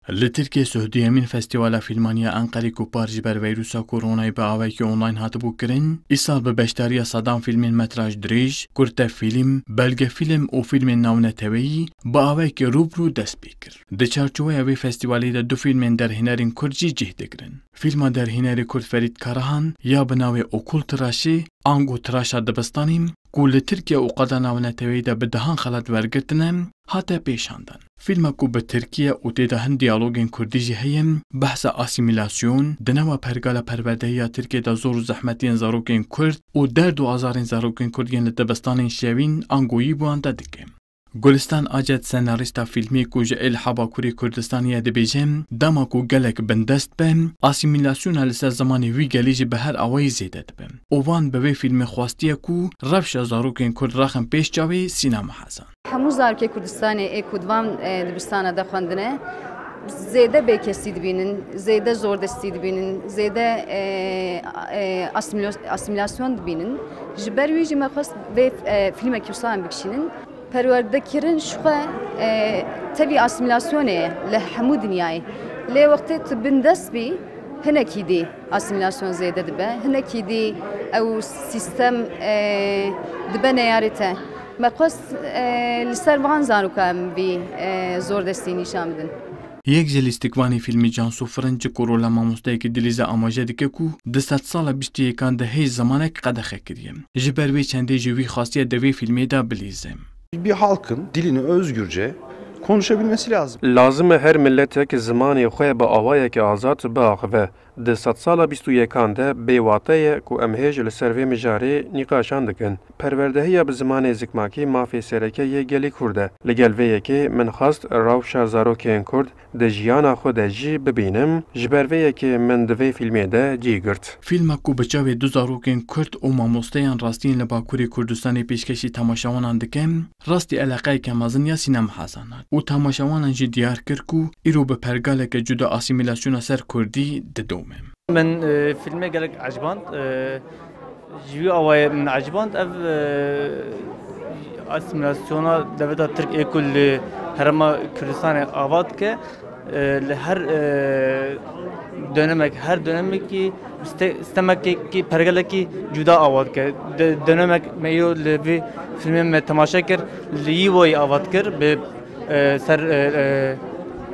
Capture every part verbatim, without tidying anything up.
Li Tirkiyê sih û duyemîn Festîvala Fîlman ya Enqerê ku par ji ber vîrusa koronayê bi awayekî online hatibû kirin, îsal bi beşdariya sedan fîlmên metraj dirêj, kurte fîlm, belgefîlm û fîlmên navneteweyî bi awayekî rû bi rû dest pê kir. Di çarçoveya vê festîvalê de du fîlmên derhênerên kurd jî cih digirin. Fîlma derhênerê kurd Ferîd Karahan ya bi navê Okul Tıraşı, ango Tiraşa Dibistanê, ku li Tirkiye û qada navneteweyî de bi dehan xelat wergirtine, hate pêşandin. Fîlma ku bi tirkî ye û tê de hin diyalogên kurdî jî heye, behsa asîmîlasyon, di nava pergala perwerdehiya Tirkiyê de zor û zehmetiyên zarokên kurd û derd û azarên zarokên kurd yên li dibistanên şevîn angoyî bi wan de dike. Gulistan Acet, senarîsta fîlmê ku ji Êliha Bakurê Kurdistanê ye, dibêje, dema ku gelek bindest be, asîmîlasyona li ser zimanê wî gelî jî bi her awayî zêde dibe. Û van bi vê fîlmê xwestiye ku rewşa zarokên kurd rexin pêş çavê sînema hezan. Hemû zarokê Kurdistanê ê ku di van, e, dibistana de xwendine, zêde bêkesî dibînin, zêde zordestî dibînin, zêde, e, e, asîmlo-, asîmîlasyon dibînin. Ji ber wî jî me xwest vê, e, fîlmekî wisa em bikişînin. Perwerdekirin ji xwe, e, tevî asîmîlasyonê ye li hemû dinyayê. Lê wextê tu bindest bî, hinekî dî asîmîlasyon zêde dibe. Hinekî dî ew sîstem, e, dibe neyarê te. Me xwest, e, li ser van zaroka em vî, e, zordestî nîşan bidin. Yek ji lîstikvanê fîlmê Cansu Firinci ku rola mamosteyekî dilîze amaje dike ku di sedsala bîst û yekan de hêj zimanek qedexe kiriye. Ji ber vê çendê jî wî xwastiye di vê fîlmê de bilîze. Bir halkın dilini özgürce konuşabilmesi lazım. Lazim e her miletek zimanê xwe bi awayekî azad biaxive. Di sedsala bîst û yekan de bêwate ye ku em hêj li ser vê mijarê nîqaşan dikin. Perwerdehiya bi zimanê zikmakî mafê sereke yê gelê Kurd e. Li gel vê yekê min xwest rewşa zarokên Kurd di jiyana xwe de jî bibînim, ji ber vê yekê min di vê fîlmê de cî girt. Fîlma ku bi çavê du zarokên Kurd û mamosteyan rastiyên li Bakurê Kurdistanê pêşkêşî temaşewanan dike, rastî eleqeyeke mezin ya sînemahezan hat û temaşewanan jî diyar kir ku îro bi pergaleke cuda asîmîlasyona ser kurdî didome. Min, e, fîlmê gelek eciband. E, ji wî awayê min eciband ev, e, asîmîlasyona devleta Tirk ê ku li Herêma Kurdistanê ava dike. E, li her, e, dönemek, her dönemekî ste-, stemekekî, pergelekî cuda ava dike. De-, dönemek me îro li vî filmê me temaşe kir, li Yîvoyê ava dikir, bi, e, ser, e, e,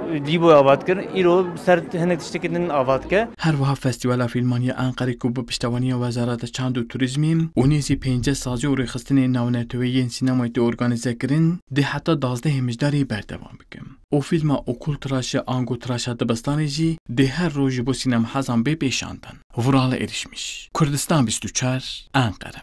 Yîvoyê ava dikir. Îro ser hinek tiştekî din ava dike. Her wiha Festîvala Fîlman ya Enqerê ku bi piştevaniya Wezareta Çand û Turîzmê û nêzî pêncî sazî û rêxistinên navneteweyî yên sînemayê tê organîze kirin, dê heta duwazdehê Mijdarê berdewam bike. û fîlma Okul Tıraşı, ango Tiraşa Dibistanê jî dê her roj ji bo sînemahezan bê pêşandin. Vural Erişmiş, Kurdistan bîst û çar, Enqere.